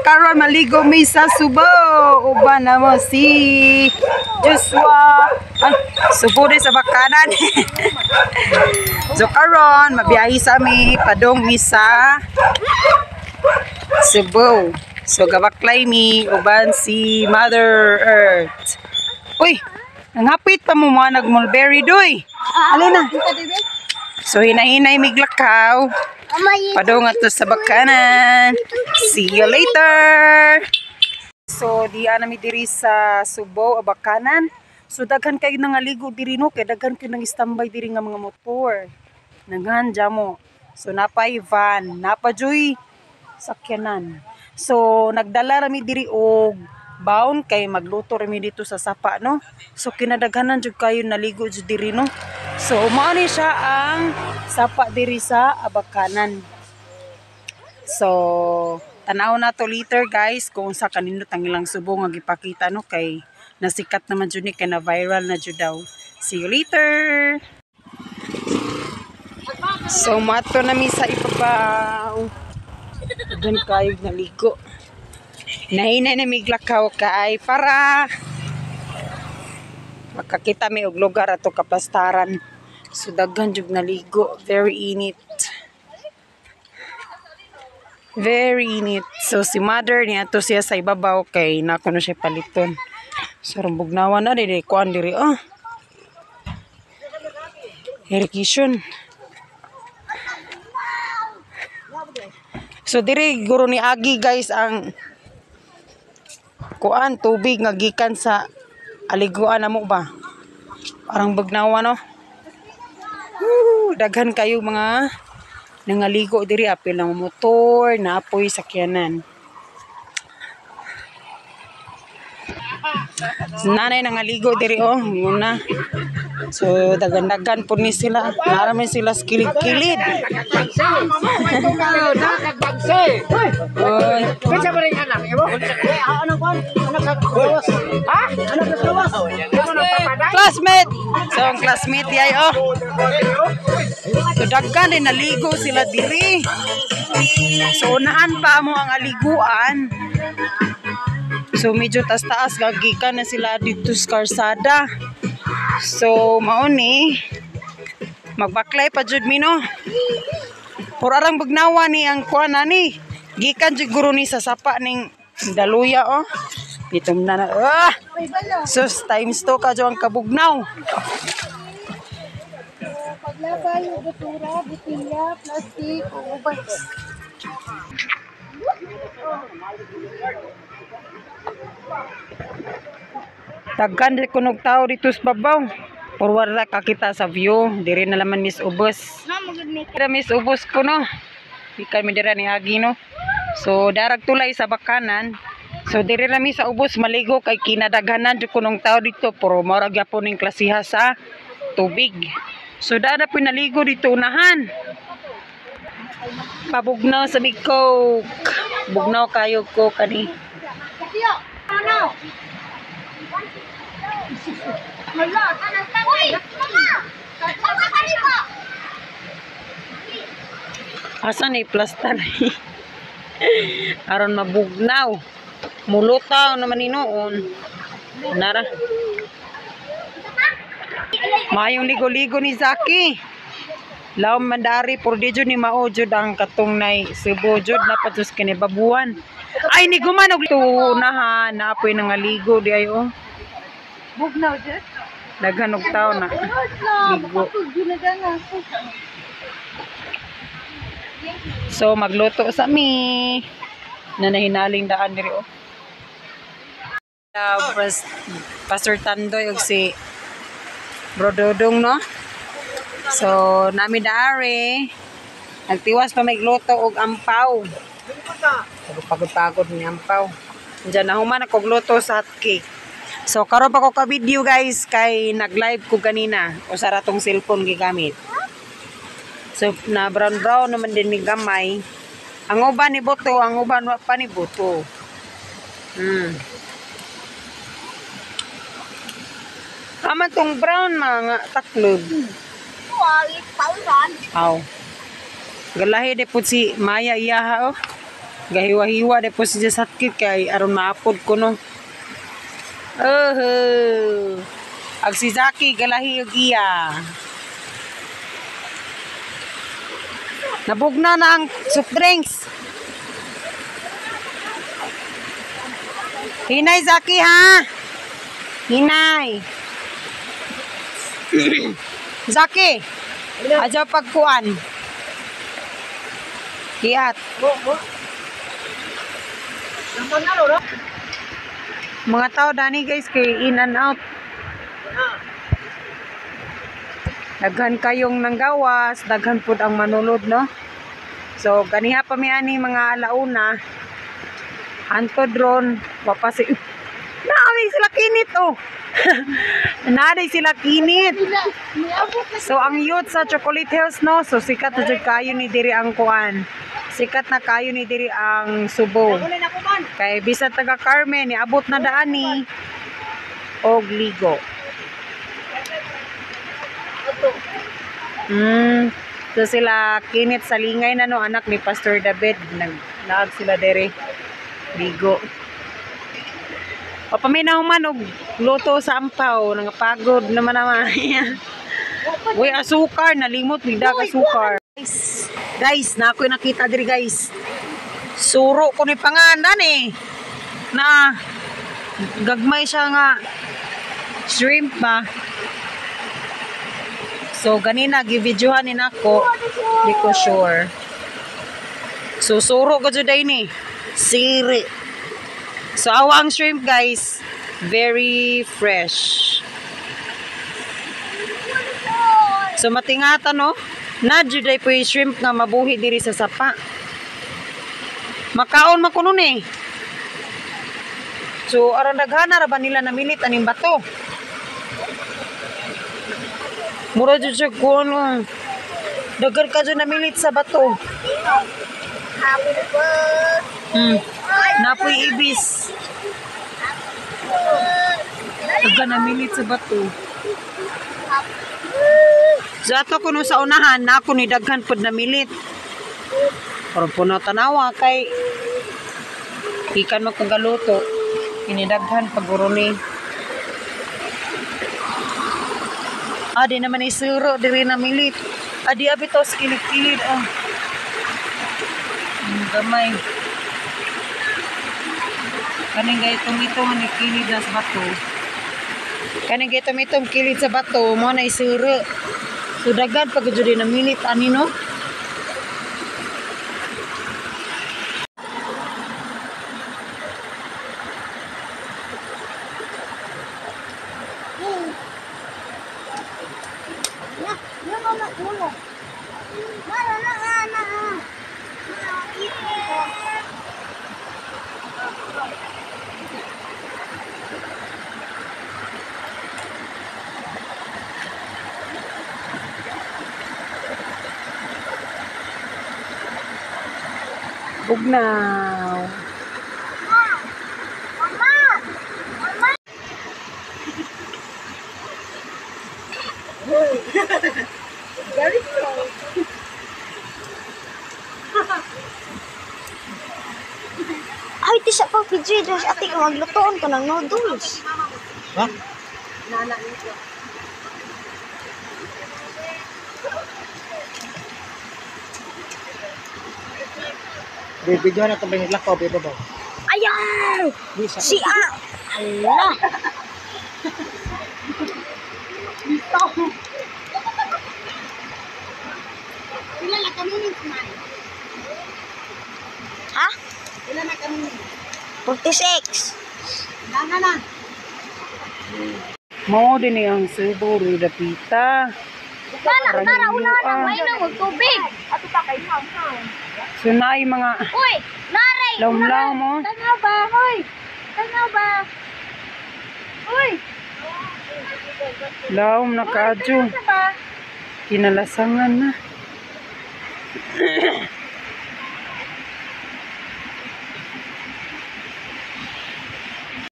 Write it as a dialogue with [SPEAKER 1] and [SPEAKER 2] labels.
[SPEAKER 1] karon maligo mi sa Subo. Uban na mo si Joshua. Ay, Subo din sa Bakanan. So karon mabiyahe sa mi padong mi sa Cebu. So gabaklay mi uban si Mother Earth. Uy, nangapit pa mo mga nag-mulberry doy. Alina. So hinahinay miglakaw. Padong ato sa Bakanan. See you later. So diya na mi diri sa Subo, Bakanan. So daghan kay nangaligo diri no, kay daghan kay nang standby diri nga mga motor. Naghan mo. So napay van, napa joy sakyanan. So nagdala ra mi diri og baon kay magluto ra mi dito sa sapa no. So kinadaghanan jud kayo naligo jud diri no. So mao ni siya ang sapa diri sa Abakanan. So tanaw na to later guys kung sa kanindot ang ilang Subo nga gipakita no, kay nasikat naman jud ni, kay na viral na jud daw. See you later. So mato na mi sa ibabaw. Doon kayo naligo. Nahinay na miglakaw kay para makakita mi og lugar ato kaplastaran. So daghan jud naligo, very init. Very init. So si mother niya ato siya sa ibabaw kay nako na siya paliton. So bugnawan na diri kuan diri oh. Irrigation. So diri guro ni Agi guys ang kuan tubig nga gikan sa aliguan na mo ba? Parang bagnawa no. Woo, daghan kayo mga nangaligo diri, apil ng motor, naapoy sakyanan. Nanay nangaligo diri oh, muna. So daghan-daghan po ni sila. Narami sila sa kilid-kilid. Classmate. So ang classmate yay oh. So daghan din naligo sila diri. So unahan pa mo ang aliguan. So medyo taas-taas gagikan na sila dito sa karsada. So mao ni magbaklay pa jud mi no. Puro arang bagnawa ni ang kuan ani. Gikan jud guro ni sa sapa ning daluya oh. Pitom na na. Ah! Sus times 2 ka jud ang kabugnaw.
[SPEAKER 2] Paglabay, basura, botelya, plastic, o uban.
[SPEAKER 1] Daghan di kunog tao dito sa babaw. Puro wala kakita sa view. Diri na laman mis ubos. Dira mis ubos ko no. Ikan mi dira ni Agi no. So darag tulay sa Bakanan. So diri na mi sa ubos maligo kay kinadaghanan jud kunong tao dito. Puro mao ra gyapon ning klasiha sa tubig. So dara po naligo dito unahan. Pabugnaw sa big coke. Bugnaw kayo ko kani. Asa ni plastar? Aron mabugnaw. Mulutaw naman inoon. Nara. Mayong ligo-ligo ni Zaki. Laom mandari por di jud ni mao jud ang katong nay Cebu jud napatos kini babuan. Ay ni guman og tunahan naapoy nangaligo di ay oh.
[SPEAKER 2] Bugnaw jud.
[SPEAKER 1] Daghan og tawo na. Ligo. So magluto sa mi. Na nahinaling daan diri oh. Pastor Tandoy og si Bro Dodong no. So nami daari nagtiwas pa magluto og ampaw. Pagod-pagod ni ampaw. Diyan na human ako gluto sa hot cake. So karon pa ko ka video guys kay nag-live ko ganina usa ra tong cellphone gigamit. So na brown brown naman din mi gamay. Ang uban ni buto, ang uban wa pa ni buto. Aman tong brown mga taklob. Aw. Galahi de pud si Maya iyaha oh. Gahiwa-hiwa de po siya sakit kay aron maapod ko no. Oh. Ag si Zaki galahi og iya. Nabugna na ang soft drinks. Hinay Zaki ha. Hinay. Zaki. Ajaw pagkuan. Kiat. Mga tao dani guys kay in and out. Daghan kayong nanggawas, daghan pud ang manulod no. So ganiha pa mi ani mga alauna. Hantod ron, wapa si Naami sila kinit oh. Naaday sila kinit. So ang youth sa Chocolate Hills no, so sikat na jud kayo ni diri ang kuan. Sikat na kayo ni diri ang Subo. Kay bisan taga Carmen, niabot na daan ni og ligo. So sila kinit sa lingay na no, anak ni Pastor David, naglaag sila diri ligo. Papaminaw man og luto sa ampaw, nangapagod naman naman. Uy, asukar, nalimot bigda ka asukar. Guys, guys, na ako'y nakita diri guys. Suro ko ni pangalan eh. Na gagmay siya nga shrimp ba. So ganina gibidyohan ni nako, di ko sure. So suro ko jud ni. Siri. So awang shrimp guys, very fresh. So matingata no, na jud ay po yung shrimp nga mabuhi diri sa sapa. Makaon man kuno ni. So aron daghana ra ba nila namilit aning bato? Mura jud siya kuno. Daghan ka jud namilit sa bato. Napoy ibis. Daghan namilit sa bato. So ato kuno sa unahan na ako ni daghan pod namilit. Aron po na tanawa kay ikan magkagaluto. Inidaghan paguro ni. Adi naman isuro diri namilit. Adi abi tos kilid-kilid oh. Gamay. Kaning gaytom-itom ni kilid na sa bato. Kaning gaytom-itom kilid sa bato mo na isuro. So daghan pag jud namilit ani no. Bugnaw.
[SPEAKER 2] Mama! Mama!
[SPEAKER 1] Very strong.
[SPEAKER 2] Ay, ti siya pa PJ, Josh, ate ka maglutoon ko ng noodles.
[SPEAKER 3] Ha? Bibidyo na itong biniglak ko, bibo ba?
[SPEAKER 2] Ayaw! Si A! Ala!
[SPEAKER 4] Pila na kami ni Smile?
[SPEAKER 2] Ha?
[SPEAKER 4] Pila na kami ni?
[SPEAKER 2] 46.
[SPEAKER 4] Dana na.
[SPEAKER 1] Mao din ang Subo, Rudapita.
[SPEAKER 2] Tara, tara, una na,
[SPEAKER 1] Ah.
[SPEAKER 2] may na magtubig.
[SPEAKER 4] Ato pa kay Ham.
[SPEAKER 1] So naay mga
[SPEAKER 2] Uy, naray!
[SPEAKER 1] lawm-lawm mo.
[SPEAKER 2] Tanaw ba? Hoy! Tanaw ba? Uy!
[SPEAKER 1] Lawm na kaadyo.
[SPEAKER 2] Tanaw ba?
[SPEAKER 1] Kinalasangan na.